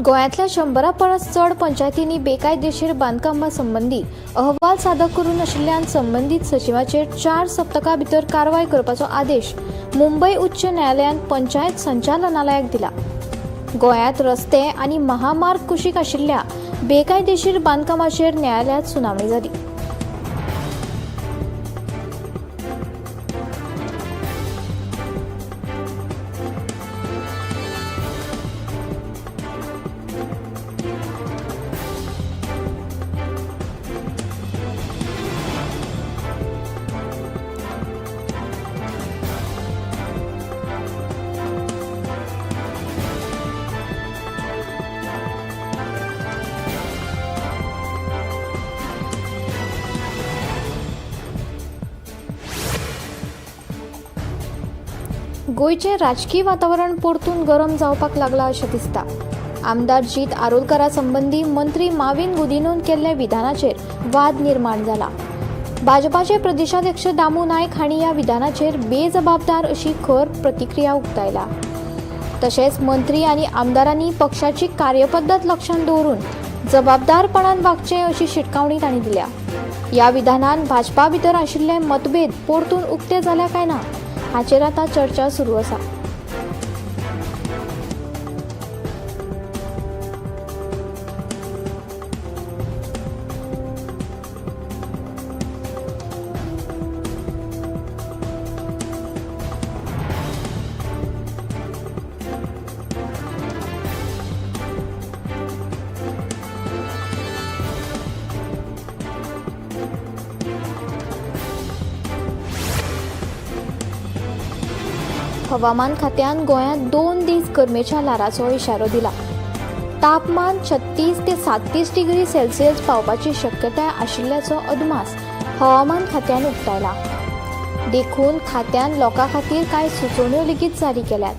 गोंयांतल्या 100 परस चड पंचायतींनी बेकायदेशीर बांदकामा संबंदी अहवाल सादर करूंक नाशिल्ल्यान संबंदीत सचिवाचेर 4 सप्तकां भितर कारवाय करपाचो आदेश मुंबय उच्च न्यायालयान पंचायत संचालनालयाक दिला. गोंयांत रस्ते आनी महामार्ग कुशीक आशिल्ल्या बेकायदेशीर बांदकामाचेर न्यायालयांत सुनावणी जाली. गोंयचें राजकी वातावरण परतून गरम जावपाक लागलां अशें दिसता. आमदार जीत आरोलकरा संबंदी मंत्री माविन गुदिन्होन केल्ल्या विधानाचेर वाद निर्माण जाला. भाजपाचे प्रदेशाध्यक्ष दामू नायक हांणी ह्या विधानाचेर बेजबाबदार अशी खर प्रतिक्रिया उक्तायला. तशेंच मंत्री आनी आमदारांनी पक्षाची कार्यपद्दत लक्षांत दवरून जबाबदारपणान वागचें अशी शिटकावणी तांणी दिल्या. ह्या विधानान भाजपा भितर आशिल्ले मतभेद परतून उक्ते जाल्या काय ना हाचेर आतां चर्चा सुरू आसा. हवामान खात्यान गोंयांत 2 दीस गरमेच्या ल्हाराचो इशारो दिला. तापमान 36 ते 37 डिग्री सेल्सियस पावपाची शक्यताय आशिल्ल्याचो अदमास हवामान खात्यान उक्तायला. देखून खात्यान लोकां खातीर कांय सुचोवण्यो लेगीत जारी केल्यात.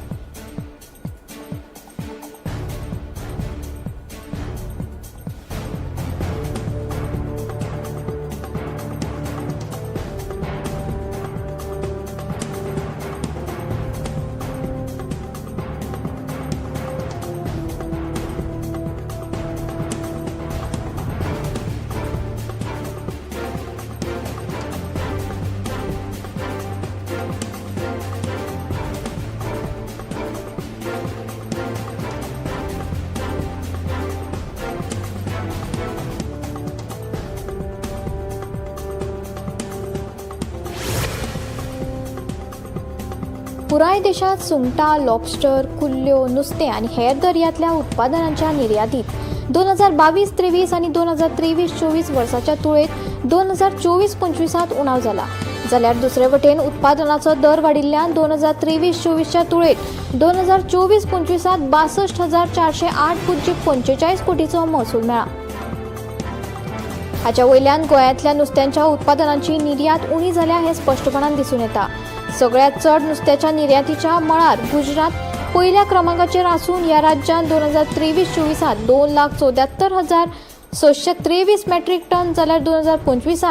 पुराय देशांत सुंगटां, लॉबस्टर, कुल्ल्यो, नुस्तें आनी हेर दर्यांतल्या उत्पादनांच्या निर्यातीत 2022-23 आनी 2023-24 वर्साच्या तुळेंत 2024-25 उणाव जाला. जाल्यार दुसरे वटेन उत्पादनाचो दर वाडिल्ल्यान 2023-24 तुळेंत 2024-25 62,408.45 कोटीचो महसूल मेळ्ळा. हाच्या वयल्यान गोंयांतल्या नुस्त्यांच्या उत्पादनांची निर्यात उणी जाल्या हें स्पश्टपणान दिसून येता. सगळ्यांत चड नुस्त्याच्या निर्यातीच्या मळार गुजरात पयल्या क्रमांकाचेर आसून ह्या राज्यांत 2023-24 2,74,623 मेट्रीक टन जाल्यार 2025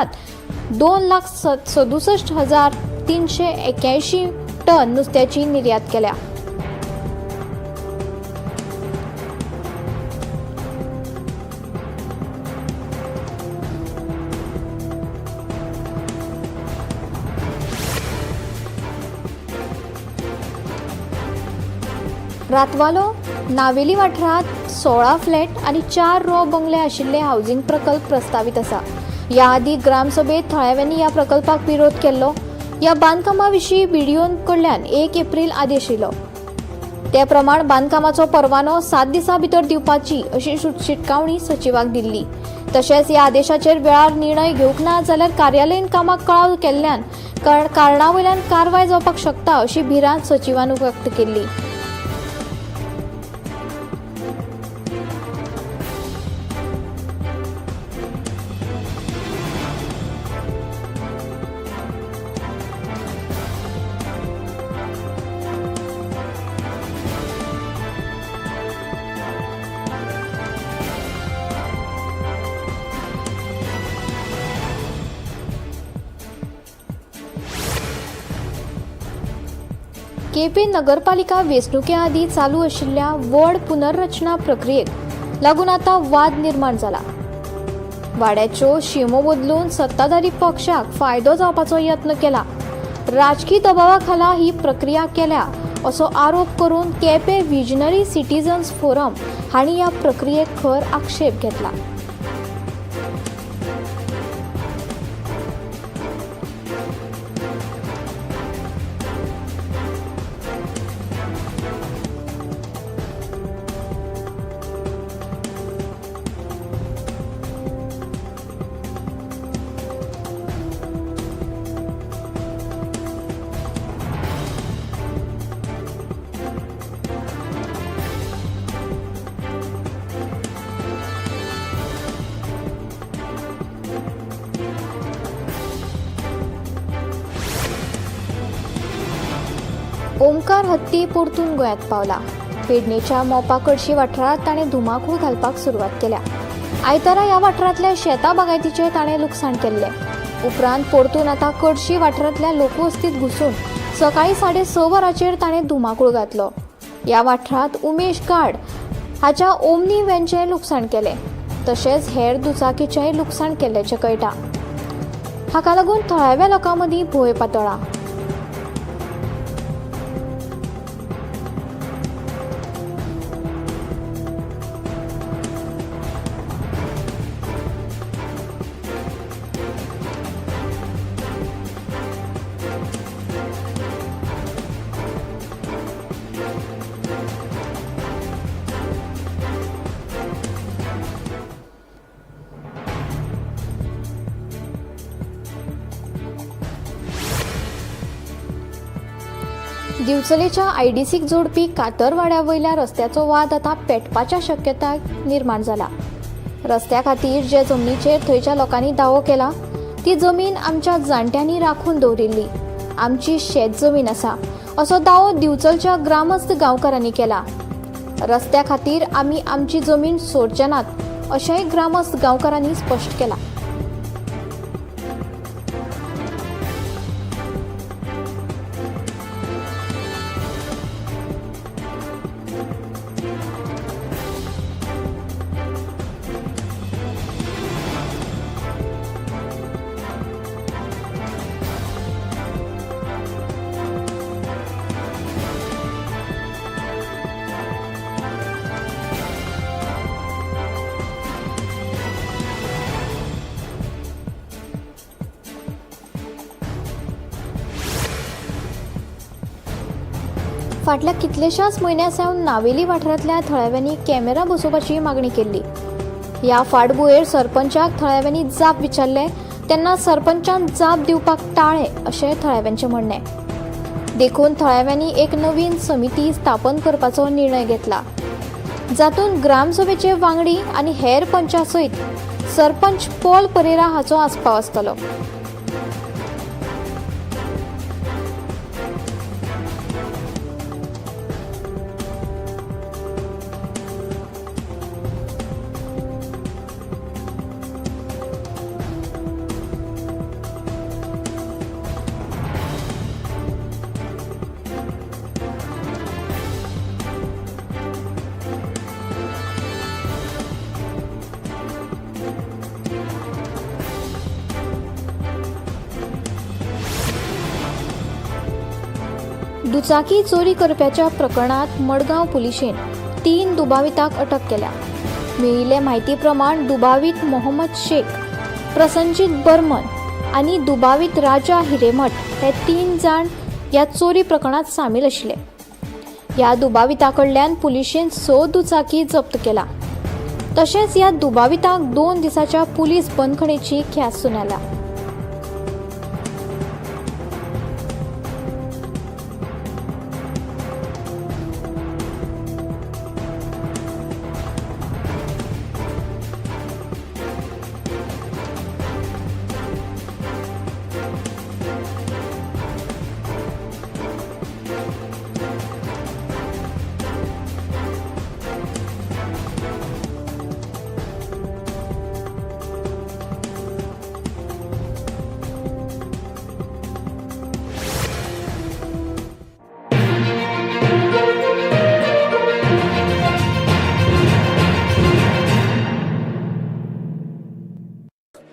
2,67,381 टन नुस्त्याची निर्यात केल्या. रातवालो नावेली वाठारांत 16 फ्लॅट आनी 4 रो बंगले आशिल्ले हावजींग प्रकल्प प्रस्तावीत आसा. ह्या आदीं ग्रामसभेंत थळाव्यांनी ह्या प्रकल्पाक विरोध केल्लो. ह्या बांदकामा विशीं बीडीओन कडल्यान 1 एप्रील आदेश येयलो. ते प्रमाण बांदकामाचो परवानो 7 दिसां भितर दिवपाची अशी शिटकावणी सचिवाक दिल्ली. तशेंच ह्या आदेशाचेर वेळार निर्णय घेवंक ना जाल्यार कार्यालयीन कामाक कळाव केल्ल्यान कारणा वयल्यान कारवाय जावपाक शकता अशी भिरांत सचिवान व्यक्त केल्ली. केपें नगरपालिका वेंचणुके आदीं चालू आशिल्ल्या वॉर्ड पुनर्रचना प्रक्रियेक लागून आतां वाद निर्माण जाला. वाड्याच्यो शिमो बदलून सत्ताधारी पक्षाक फायदो जावपाचो यत्न केला. राजकी दबावा खाला ही प्रक्रिया केल्या असो आरोप करून केपें विजनरी सिटीजन्स फोरम हांणी ह्या प्रक्रियेक खर आक्षेप घेतला. ओमकार हत्ती परतून गोंयांत पावला. पेडणेच्या मोपा कडशी वाठारांत ताणें धुमाकूळ घालपाक सुरवात केल्या. आयतारा ह्या वाठारांतल्या शेता बागायतीचें ताणें लुकसाण केल्लें. उपरांत परतून आतां कडशी वाठारांतल्या लोकवस्तींत घुसून सकाळीं 6:30 वरांचेर ताणें धुमाकूळ घातलो. ह्या वाठारांत उमेश गाड हाच्या ओमनी व्हॅनचें लुकसाण केलें, तशेंच हेर दुचाकीचेंय लुकसाण केल्ल्याचें कळटा. हाका लागून थळाव्या लोकां मदीं भंय पातळ्ळा. दिवचलेच्या आयडीसीक जोडपी कातरवाड्या वयल्या रस्त्याचो वाद आतां पेटपाच्या शक्यताय निर्माण जाला. रस्त्या खातीर जे जमनीचेर थंयच्या लोकांनी दावो केला ती जमीन आमच्या जाणट्यांनी राखून दवरिल्ली, आमची शेत जमीन आसा असो दावो दिवचलच्या ग्रामस्थ गांवकारांनी केला. रस्त्या खातीर आमी आमची जमीन सोडचे नात अशेंय ग्रामस्थ गांवकारांनी स्पश्ट केलां. फाटल्या कितलेशाच म्हयन्यां सावन नावेली वाठारांतल्या थळाव्यांनी कॅमेरा बसोवपाची मागणी केल्ली. ह्या फाटभुंयेर सरपंचाक थळाव्यांनी जाप विचारले तेन्ना सरपंचान जाप दिवपाक टाळ्ळें अशें थळाव्यांचें म्हणणें. देखून थळाव्यांनी एक नवीन समिती स्थापन करपाचो निर्णय घेतला, जातूंत ग्रामसभेचे वांगडी आनी हेर पंचा सयत सरपंच पॉल परेरा हाचो आस्पाव आसतलो. दुचाकी चोरी करप्याच्या प्रकरणात मडगांव पुलिशेन 3 दुबावितांक अटक केल्या. मेळिल्ले म्हायती प्रमाण दुबावीत मोहम्मद शेख, प्रसंजीत बर्मन आनी दुबावीत राजा हिरेमठ हे 3 जाण ह्या चोरी प्रकरणात सामील आशिल्ले. ह्या दुबावितां कडल्यान पुलिशेन 6 दुचाकी जप्त केला. तशेंच ह्या दुबावितांक 2 दिसांच्या पुलीस बंदखणीची ख्यास्त सुनायल्या.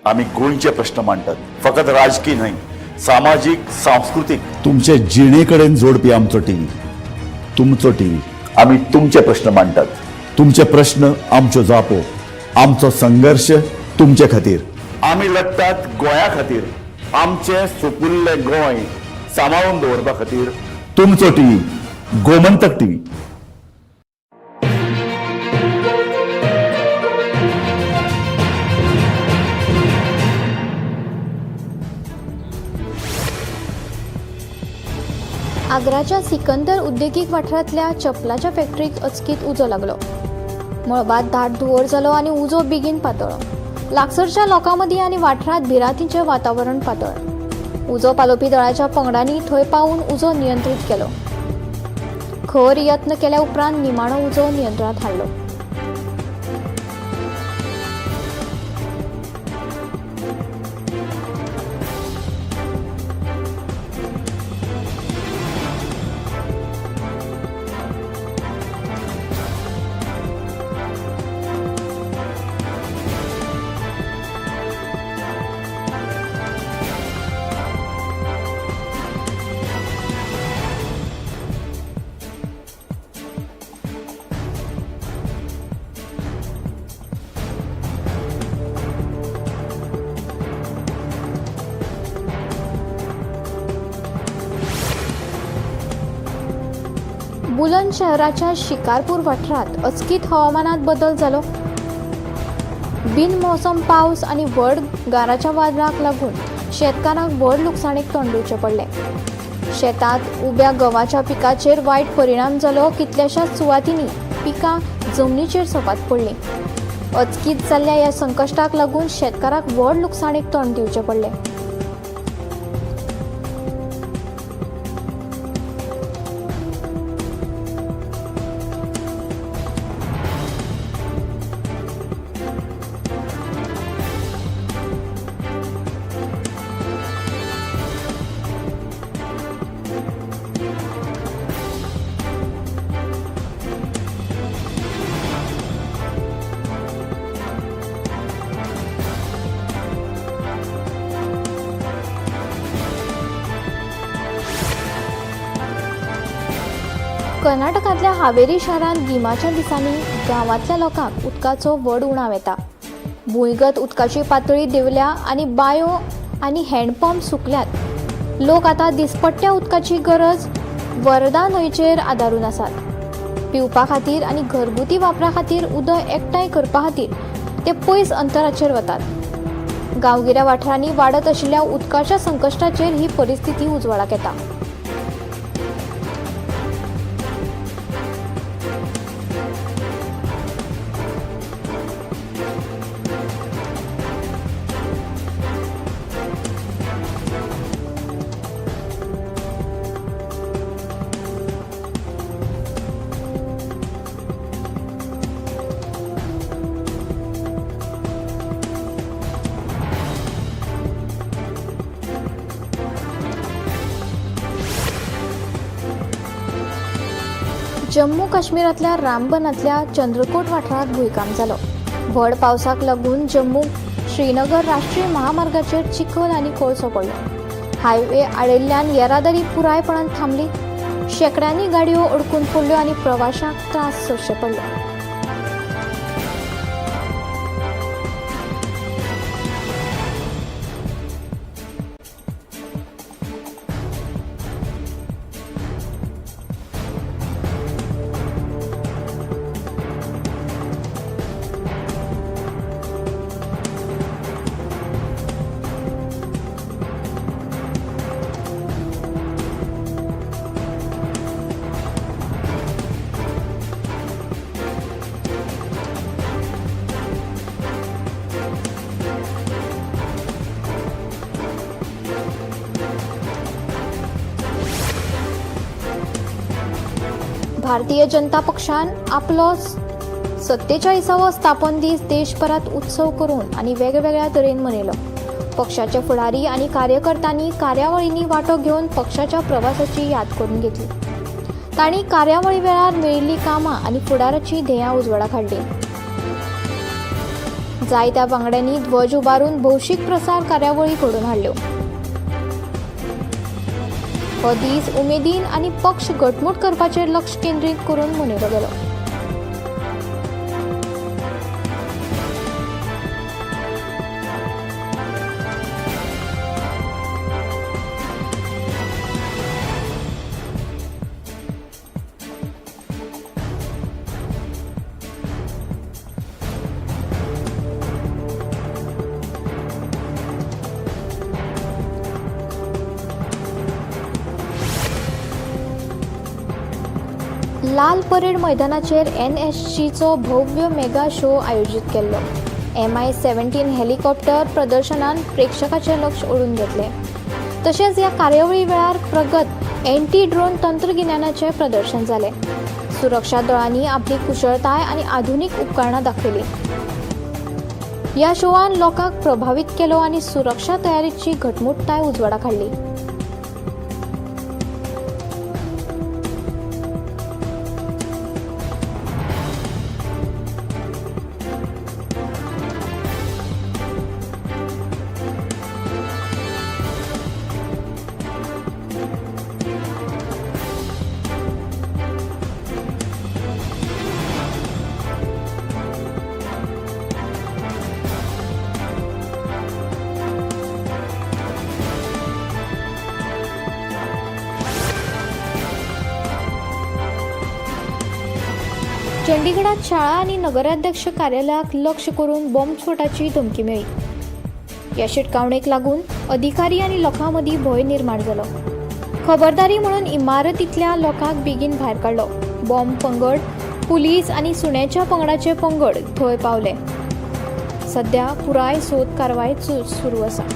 आमी गोंयचे प्रश्न मांडटात, फकत राजकी न्हय, सामाजीक, सांस्कृतीक, तुमचे जिणे कडेन जोडपी आमचो टीव्ही, तुमचो टीव्ही. आमी तुमचे प्रश्न मांडटात, तुमचे प्रश्न आमच्यो जापो, आमचो संघर्श तुमचे खातीर. आमी लढटात गोंया खातीर, आमचें सुपुल्लें गोंय सांबाळून दवरपा खातीर. तुमचो टीव्ही, गोमंतक टीव्ही. आग्राच्या सिकंदर उद्देगीक वाठारांतल्या चपलाच्या फॅक्टरीक अचकीत उजो लागलो. मळबांत दाट धुंवर जालो आनी उजो बेगीन पातळ्ळो. लागसरच्या लोकां मदीं आनी वाठारांत भिरांतीचें वातावरण पातळ्ळें. उजो पालोवपी दळाच्या पंगडांनी थंय पावून उजो नियंत्रीत केलो. खर यत्न केल्या उपरांत निमाणो उजो नियंत्रणांत हाडलो. बुलंद शहराच्या शिकारपूर वाठारांत अचकीत हवामानात बदल जालो. बिनमोसम पावस आनी व्हड गाराच्या वादळाक लागून शेतकारांक व्हड लुकसाणेक तोंड दिवचें पडलें. शेतांत उब्या गंवाच्या पिकाचेर वायट परिणाम जालो. कितल्याशाच सुवातींनी पिकां जमनीचेर सपात पडलीं. अचकीत जाल्ल्या ह्या संकश्टाक लागून शेतकारांक व्हड लुकसाणेक तोंड दिवचें पडलें. कर्नाटकांतल्या हावेरी शारांत गिमाच्या दिसांनी गांवांतल्या लोकांक उदकाचो व्हड उणाव येता. भुंयगत उदकाची पातळी देंवल्या आनी बांयो आनी हँडपंप सुकल्यात. लोक आतां दिसपट्ट्या उदकाची गरज वरदा न्हंयचेर आदारून आसात. पिवपा खातीर आनी घरगुती वापरा खातीर उदक एकठांय करपा खातीर ते पयस अंतराचेर वतात. गांवगिऱ्या वाठारांनी वाडत आशिल्ल्या उदकाच्या संकश्टाचेर ही परिस्थिती उजवाडाक येता. जम्मू काश्मीरांतल्या रामबनांतल्या चंद्रकोट वाठारांत भूंयकांप जालो. व्हड पावसाक लागून जम्मू श्रीनगर राष्ट्रीय महामार्गाचेर चिखल आनी कोळसो पडलो. हायवे आडयल्ल्यान येरादारी पुरायपणान थांबली. शेंकड्यांनी गाडयो अडकून पडल्यो आनी प्रवाशांक त्रास सोंसचे पडले. भारतीय जनता पक्षान आपलो 47वो स्थापन दीस देशभरात उत्सव करून आनी वेगवेगळ्या तरेन मनयलो. पक्षाचे फुडारी आनी कार्यकर्त्यांनी कार्यावळींनी वांटो घेवन पक्षाच्या प्रवासाची याद करून घेतली. तांणी कार्यावळी वेळार मेळिल्लीं कामां आनी फुडाराचीं ध्येयां उजवाडाक हाडलीं. जायत्या वांगड्यांनी ध्वज उबारून भौशीक प्रसार कार्यावळी घडोवन हाडल्यो. हो दीस उमेदीन आनी पक्ष घटमूट करपाचेर लक्ष केंद्रीत करून मनयलो गेलो. लाल परेड मैदानाचेर एनएसजीचो भव्य मेगा शो आयोजीत केल्लो. MI-17 हेलिकॉप्टर प्रदर्शनान प्रेक्षकाचें लक्ष ओडून घेतलें. तशेंच ह्या कार्यावळी वेळार प्रगत एंटी ड्रोन तंत्रगिन्यानाचें प्रदर्शन जालें. सुरक्षा दळांनी आपली कुशळताय आनी आधुनीक उपकरणां दाखयलीं. ह्या शोवान लोकांक प्रभावीत केलो आनी सुरक्षा तयारीची घटमूटताय उजवाडाक हाडली. चंडीगडात शाळा आनी नगराध्यक्ष कार्यालयाक लक्ष करून बॉम्बस्फोटाची धमकी मेळ्ळी. ह्या शिटकावणेक लागून अधिकारी आनी लोकां मदीं भंय निर्माण जालो. खबरदारी म्हणून इमारतींतल्या लोकांक बेगीन भायर काडलो. बॉम्ब पंगड, पुलीस आनी सुण्याच्या पंगडाचे पंगड थंय पावले. सध्या पुराय सोद कारवाय सुरू आसा.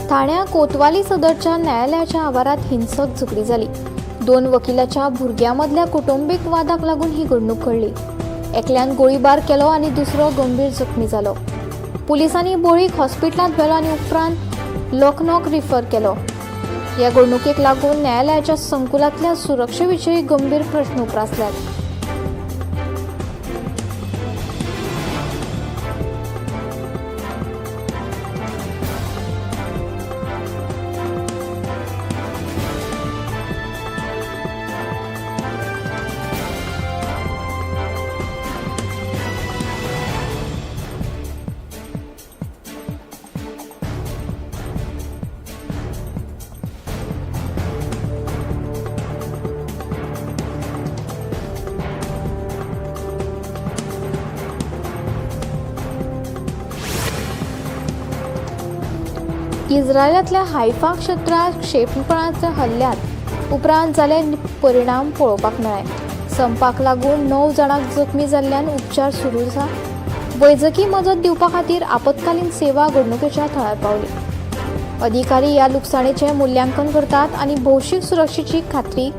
ठाण्या कोतवाली सदरच्या न्यायालयाच्या आवारात हिंसक झगडी जाली. दोन वकिलाच्या भुरग्यां मदल्या कुटुंबीक वादाक लागून ही घडणूक घडली. एकल्यान गोळीबार केलो आनी दुसरो गंभीर जखमी जालो. पुलिसांनी बळीक हॉस्पिटलांत व्हेलो आनी उपरांत लखनौक रिफर केलो. ह्या घडणुकेक लागून न्यायालयाच्या संकुलांतल्या सुरक्षे विशीं गंभीर प्रश्न उप्रासल्यात. इस्रायलांतल्या हायफा क्षेत्रांत क्षेपणास्त्र हल्ल्यात उपरांत जाल्ले परिणाम पळोवपाक मेळ्ळे. संपाक लागून 9 जाणांक जखमी जाल्ल्यान उपचार सुरू आसा. वैजकी मजत दिवपा खातीर आपत्कालीन सेवा घडणुकेच्या थळार पावली. अधिकारी ह्या लुकसाणेचें मुल्यांकन करतात आनी भौशीक सुरक्षेची खात्री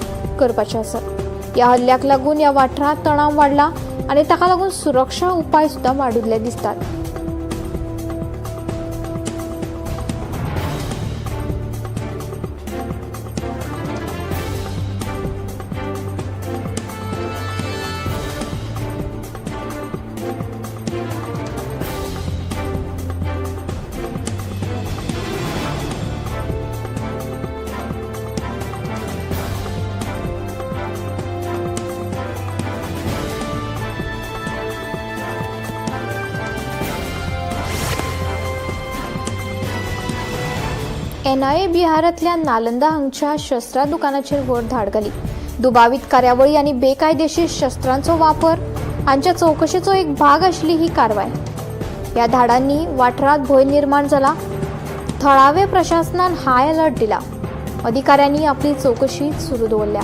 करपाचे आसात. ह्या हल्ल्याक लागून ह्या वाठारांत तणाव वाडला आनी ताका लागून सुरक्षा उपाय सुद्दां वाडिल्ले दिसतात. एनआयए बिहारांतल्या नालंदा हांगच्या शस्त्रां दुकानाचेर व्हड धाड घाली. दुबावीत कार्यावळी आनी बेकायदेशीर शस्त्रांचो वापर हांच्या चवकशेचो एक भाग आशिल्ली ही कारवाय. ह्या धाडांनी वाठारांत भंय निर्माण जाला. थळावे प्रशासनान हाय अलर्ट दिला. अधिकाऱ्यांनी आपली चवकशी सुरू दवरल्या.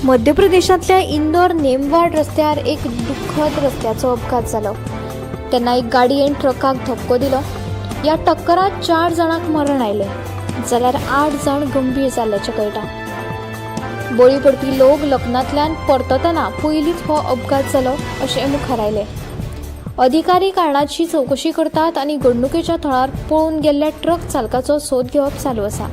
मध्य प्रदेशांतल्या इंदोर नेमवाड रस्त्यार एक दुख्खद रस्त्याचो अपघात जालो. तेन्ना एक गाडयेन ट्रकाक धपको दिलो. ह्या टक्करांत 4 जाणांक मरण आयलें जाल्यार 8 जाण गंभीर जाल्ल्याचें कळटा. बळी पडपी लोक लग्नांतल्यान परततना पयलींच हो अपघात जालो अशें मुखार आयलें. अधिकारी कारणाची चवकशी करतात आनी घडणुकेच्या थळार पळून गेल्ल्या ट्रक चालकाचो सोद घेवप चालू आसा.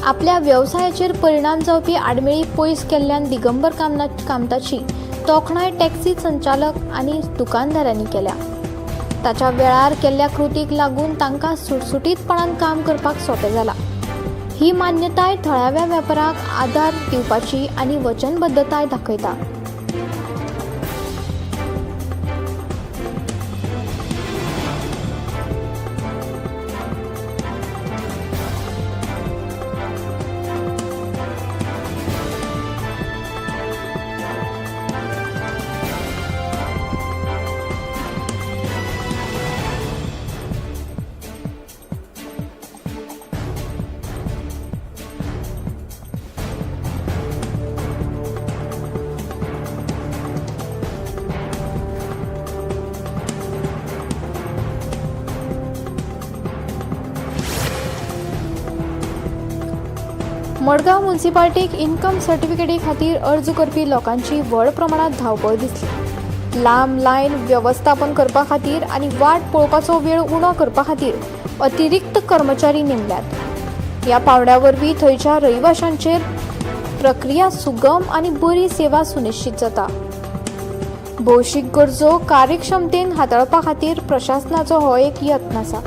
आपल्या वेवसायाचेर परिणाम जावपी आडमेळी पयस केल्ल्यान दिगंबर कामताची तोखणाय टॅक्सी संचालक आनी दुकानदारांनी केल्या. ताच्या वेळार केल्ल्या कृतीक लागून तांकां सुटसुटीतपणान काम करपाक सोंपें जालां. ही मान्यताय थळाव्या वेपाराक आदार दिवपाची आनी वचनबद्धताय दाखयता. मडगांव मुन्सिपाल्टीक इन्कम सर्टिफिकेटी खातीर अर्ज करपी लोकांची व्हड प्रमाणांत धांवपळ दिसली. लांब लायन वेवस्थापन करपा खातीर आनी वाट पळोवपाचो वेळ उणो करपा खातीर अतिरिक्त कर्मचारी नेमल्यात. ह्या पांवड्या वरवीं थंयच्या रहिवाशांचेर प्रक्रिया सुगम आनी बरी सेवा सुनिश्चित जाता. भौशीक गरजो कार्यक्षमतेन हाताळपा खातीर प्रशासनाचो हो एक यत्न आसा.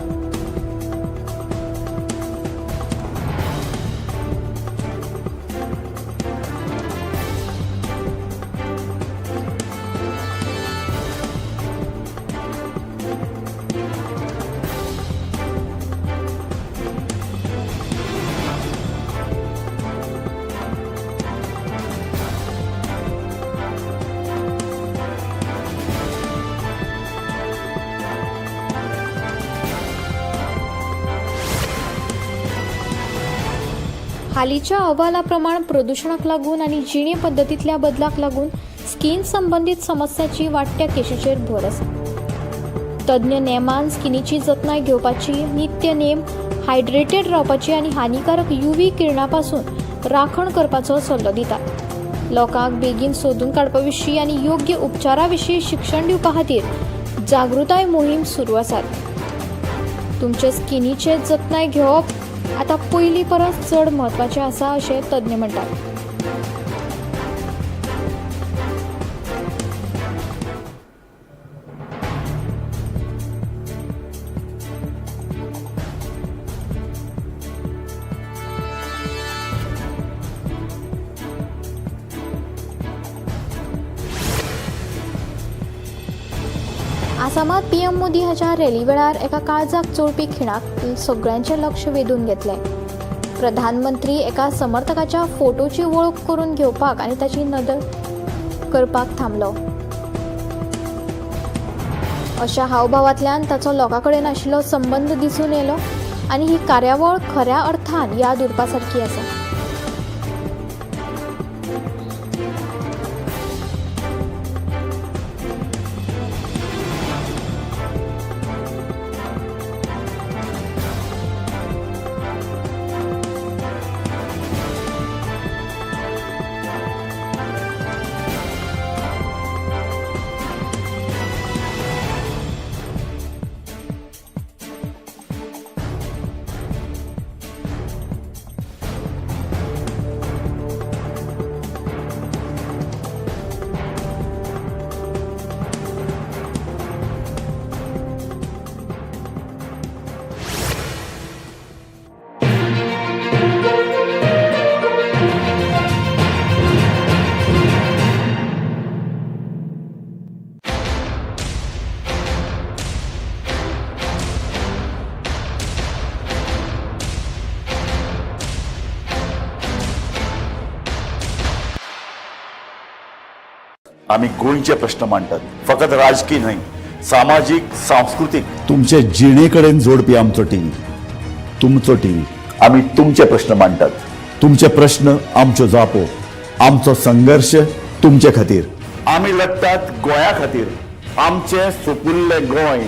हालींच्या अहवाला प्रमाण प्रदुशणाक लागून आनी जिणे पद्दतींतल्या बदलाक लागून स्किन संबंदीत समस्यांची वाडट्या केशीचेर भर आसा. तज्ञ नेमान स्किनीची जतनाय घेवपाची, नित्य नेम हायड्रेटेड रावपाची आनी हानिकारक युव्ही किरणां पासून राखण करपाचो सल्लो दितात. लोकांक बेगीन सोदून काडपा विशीं आनी योग्य उपचारा विशीं शिक्षण दिवपा खातीर जागृताय मोहीम सुरू आसात. तुमचे स्किनीचे जतनाय घेवप आतां पयलीं परस चड म्हत्वाचें आसा अशें तज्ञ म्हणटात. आसामात पीएम मोदी हाच्या रॅली वेळार एका काळजाक चोळपी खिणाक सगळ्यांचें लक्ष वेधून घेतलें. प्रधानमंत्री एका समर्थकाच्या फोटोची वळख करून घेवपाक आनी ताची नदर करपाक थांबलो. अशा हावभावांतल्यान ताचो लोकां कडेन आशिल्लो संबंद दिसून येयलो आनी ही कार्यावळ खऱ्या अर्थान याद उरपा सारकी आसा. आमी गोंयचे प्रश्न मांडटात. फकत राजकी न्हय, सामाजीक, सांस्कृतीक, तुमचे जिणे कडेन जोडपी आमचो टीव्ही, तुमचो टीव्ही. आमी तुमचे प्रश्न मांडटात. तुमचे प्रश्न आमच्यो जापो, आमचो संघर्श तुमचे खातीर. आमी लडटात गोंया खातीर, आमचें सुपुल्लें गोंय.